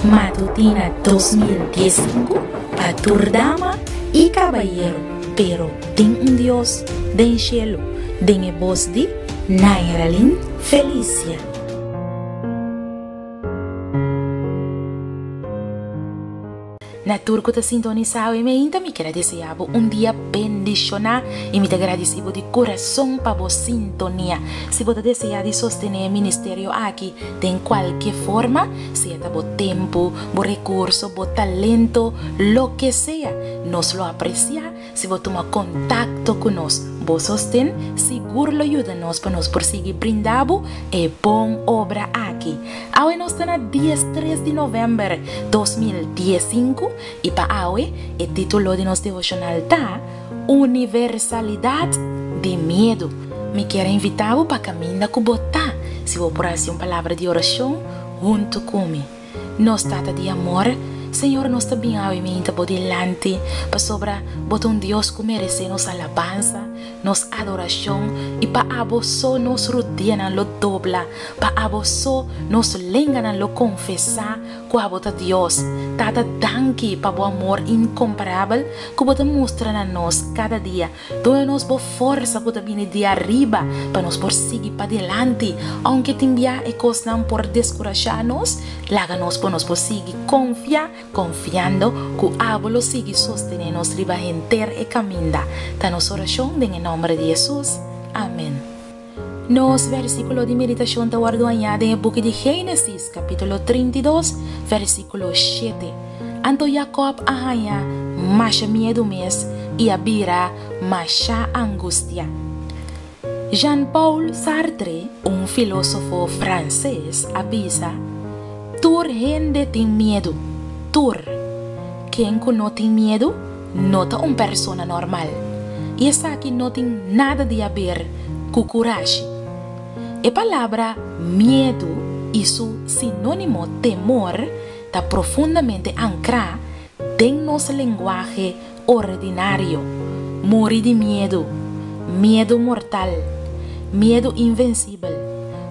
Matutina 2015 pa tur dama i kabayero, pero tin un Dios den shelu, den e bos di Nairalyn Felicia. Na tur ku ta sintonisá awe meinta mi kier a deseá bo un dia bendishoná i mi ta gradisí bo di kurason pa bo sintonia. Si bo ta deseá di sostené e ministerio aki den kualke forma, sea ta bo tempu, bo rekurso, bo talento, loke sea, nos lo apresiá Si bo tuma kontakto ku nos, bo sosten sigur lo yuda nos pa nos por sigui brinda bo e bon obra aki. Awe nos ta na diestres di novèmber 2015 i pa awe e título di nos devoshonal ta, Universalidat di Miedu. Mi kier a invitá bo pa kaminda ku bo ta, si bo por hasi un palabra di orashon huntu ku mi. Nos Tata di amor, Señor nos ta bin awe minta bo dilanti pasobra bo ta un Dios ku meresé nos alabansa, nos adorashon i pa abo so nos rudianan lo dobla, pa abo so nos lenganan lo konfesá ku abo ta Dios. Tata danki pa bo amor inkomparabel ku bo ta mustra na nos kada dia. Duna nos bo forsa ku ta bini di ariba pa nos por sigui padilanti. Ounke tin bia e kosnan por deskurashá nos, laga nos pa nos por sigui konfia, konfiando ku abo lo sigui sostené nos riba henter e kaminda. Ta nos orashon den e nòmber di Hesus. Amèn. Nos versíkulo di meditashon ta wòrdu hañá den e buki di Génesis, kapítulo 32, versíkulo shete. Anto Jakòb a haña masha miedu mes i a bira masha angustiá. Jean-Paul Sartre, un filósofo franses, a bisa, Tur hende tin miedu. Tur. Ken ku no tin miedu no ta un persona normal. I esaki no tin nada di haber ku kurashi. E palabra miedu i su sinónimo temor ta profundamente ankrá den nos lenguahe ordinario, muri di miedu, miedu mortal, miedu invensibel,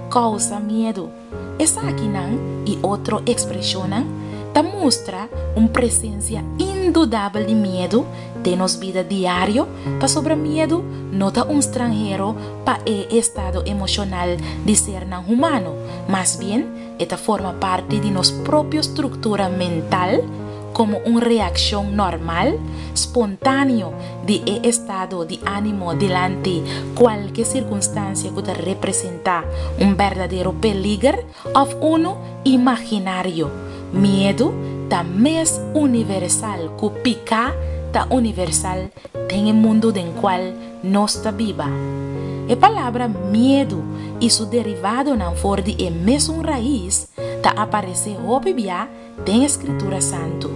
kousa miedu. Esakinan i otro ekspreshonnan ta mustra un presensia indudabel di miedu den nos bida diario pasobra miedu no ta un stranhero pa e estado emoshonal di sernan humano, mas bien e ta forma parti di nos propio struktura mental komo un reakshon normal, spontaneo di e estado di ánimo dilanti kualke sirkunstansia ku ta representá un berdadero peliger òf unu imaginario. Miedu ta mes universal ku piká ta universal den e mundu den kual nos ta biba. E palabra miedu i su derivadonan for di e mesun rais ta aparesé hopi bia den e Skritura Santu.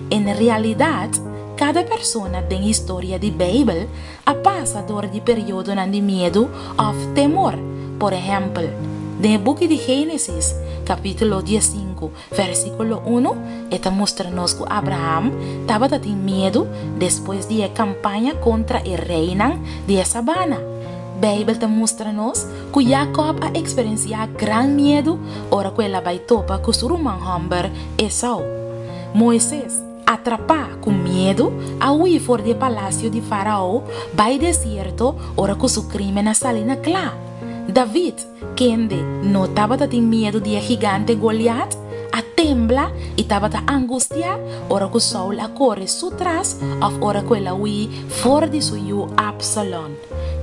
En realidat, kada persona den historia di Beibel a pasa dor di periodonan di miedu òf temor. Por ehèmpel, den e buki di Génesis, kapítulo diesinku, vèrsikulo unu, e ta mustra nos ku Abraham tabata tin miedu despues di e kampaña kontra e reinan di e sabana. Beibel ta mustra nos ku Jakòb a eksperensiá gran miedu ora ku el a bai topa ku su ruman hòmber Esau. Moises, atrapá ku miedu, a hui for di e palasio di Fárao bai desierto ora ku su krímen a sali na kla. David, kende no tabata tin miedu di e gigante Goliat, a tembla i tabata angustiá ora ku Saul a kore su tras òf ora ku el a hui for di su yu Absalon.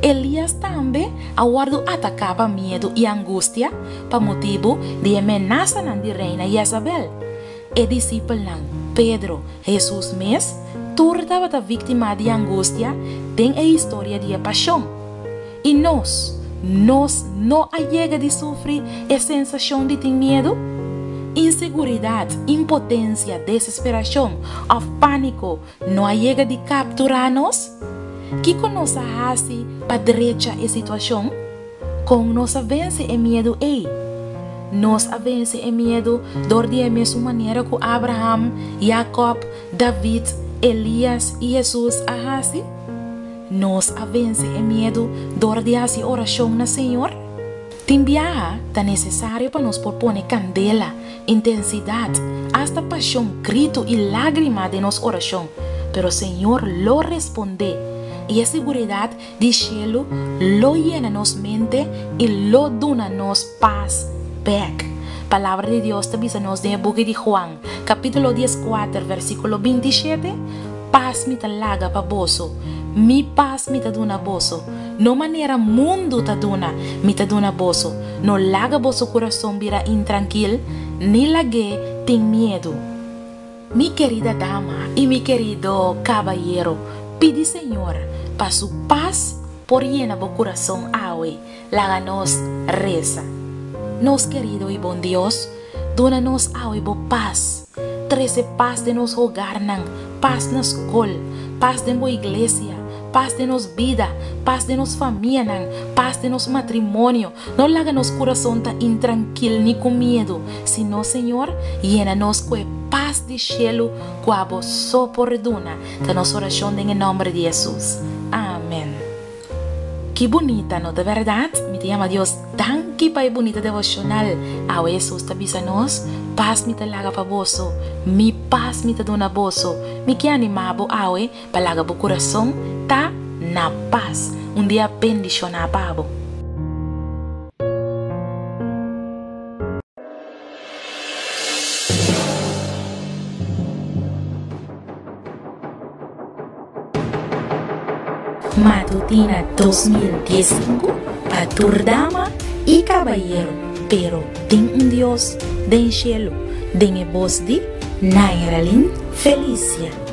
Elias tambe a wòrdu ataká pa miedu i angustia pa motibu di e menasanan di reina Jezabel. E disipelnan, Pedro, Hesus mes, tur tabata víktima di angustia den e historia di e pashon. I nos, nos no a yega di sufri e sensashon di tin miedu? Inseguridat, impotensia, desesperashon òf pániko no a yega di kapturá nos? Kiko nos a hasi pa drecha e situashon? Kon nos a vense e miedu ei? Nos a vense e miedu dor di e mesun manera ku Abraham, Jakòb, David, Elias i Hesus a hasi? Nos a vense e miedu dor di hasi orashon na Señor? Tin biaha ta nesesario pa nos por pone kandela, intensidat, asta pashon, gritu i lágrima den nos orashon, pero Señor lo respondé, i e siguridat di shelu lo yena nos mente i lo duna nos pas bèk. Palabra di Dios ta bisa nos den e buki di Juan, kapítulo dieskuater, versíkulo bintishete, Pas mi ta laga pa boso, mi pas mi ta duna boso, no manera mundu ta duna, mi ta duna boso. No laga boso kurason bira intrankil, ni lag'é tin miedu. Mi kerida dama i mi kerido kabayero, pidi Señor pa su pas por yena bo kurason awe. Laga nos resa. Nos kerido i bon Dios, duna nos awe bo pas. Trese pas den nos hogarnan, pas na skol, pas den bo iglesia, pas den nos bida, pas den nos famianan, pas den nos matrimonio. No laga nos kurason ta intrankil ni ku miedu, sino, Señor, yena nos ku e pas di shelu ku abo so por duna. Ta nos orashon den e nòmber di Hesus. Amen. Ki bunita, no ta bèrdat? Mi ta yama Dios danki pa e bunita devoshonal. Awe Hesus ta bisa nos, Pas mi ta laga pa boso, mi pas mi ta duna boso. Mi ke animá bo awe pa laga bo kurason ta na pas. Un dia bendishoná pa bo. Matutina 2015 pa tur dama i kabayero, pero tin un Dios den shelu, den e bos di Nairalyn Felicia.